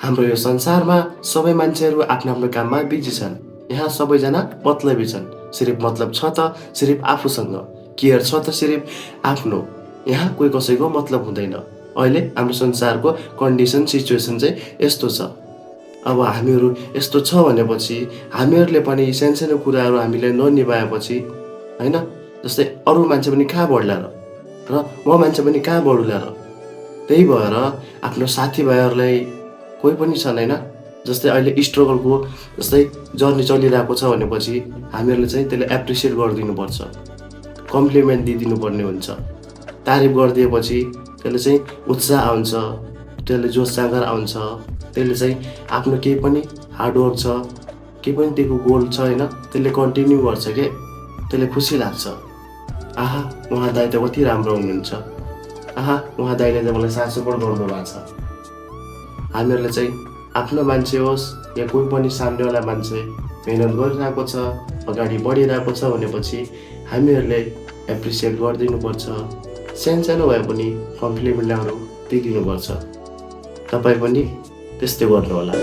हाम्रो यो संसारमा सबै मान्छेहरू आफ्नो आफ्नो काममा बिजी छन्। यहाँ सबैजना मतलबी छन्। सिर्फ मतलब छ त सिर्फ आफूसँग, केयर छ त सिर्फ आफ्नो। यहाँ कोही कसैको मतलब हुँदैन। अहिले हाम्रो संसारको कन्डिसन सिचुएसन चाहिँ यस्तो छ। अब हामीहरू यस्तो छ भनेपछि हामीहरूले पनि सानसानो कुराहरू हामीले ननिभाएपछि होइन, जस्तै अरू मान्छे पनि कहाँ बढ्ला र म मान्छे पनि कहाँ बढुला र। त्यही भएर आफ्नो साथीभाइहरूलाई कोही पनि छन् होइन, जस्तै अहिले स्ट्रगलको जस्तै जर्नी चलिरहेको छ भनेपछि हामीहरूले चाहिँ त्यसलाई एप्रिसिएट गरिदिनुपर्छ, कम्प्लिमेन्ट दिइदिनु पर्ने हुन्छ। तारिफ गरिदिएपछि त्यसले चाहिँ उत्साह आउँछ, त्यसले जोस जाँगर आउँछ, त्यसले चाहिँ आफ्नो केही पनि हार्डवर्क छ, केही पनि दिएको गोल छ होइन, त्यसले कन्टिन्यू गर्छ के, त्यसले खुसी लाग्छ। आहा उहाँ दाइ त कति राम्रो हुनुहुन्छ, आहा उहाँ दाइले त मलाई साथ सपोर्ट गर्नुभएको छ। हामीहरूले चाहिँ आफ्नो मान्छे होस् या कोही पनि सामनेवाला मान्छे मेहनत गरिरहेको छ, अगाडि बढिरहेको छ भनेपछि हामीहरूले एप्रिसिएट गरिदिनुपर्छ। सानो भए पनि कम्प्लिमेन्टहरू दिइदिनुपर्छ। तपाईँ पनि त्यस्तै गर्नुहोला।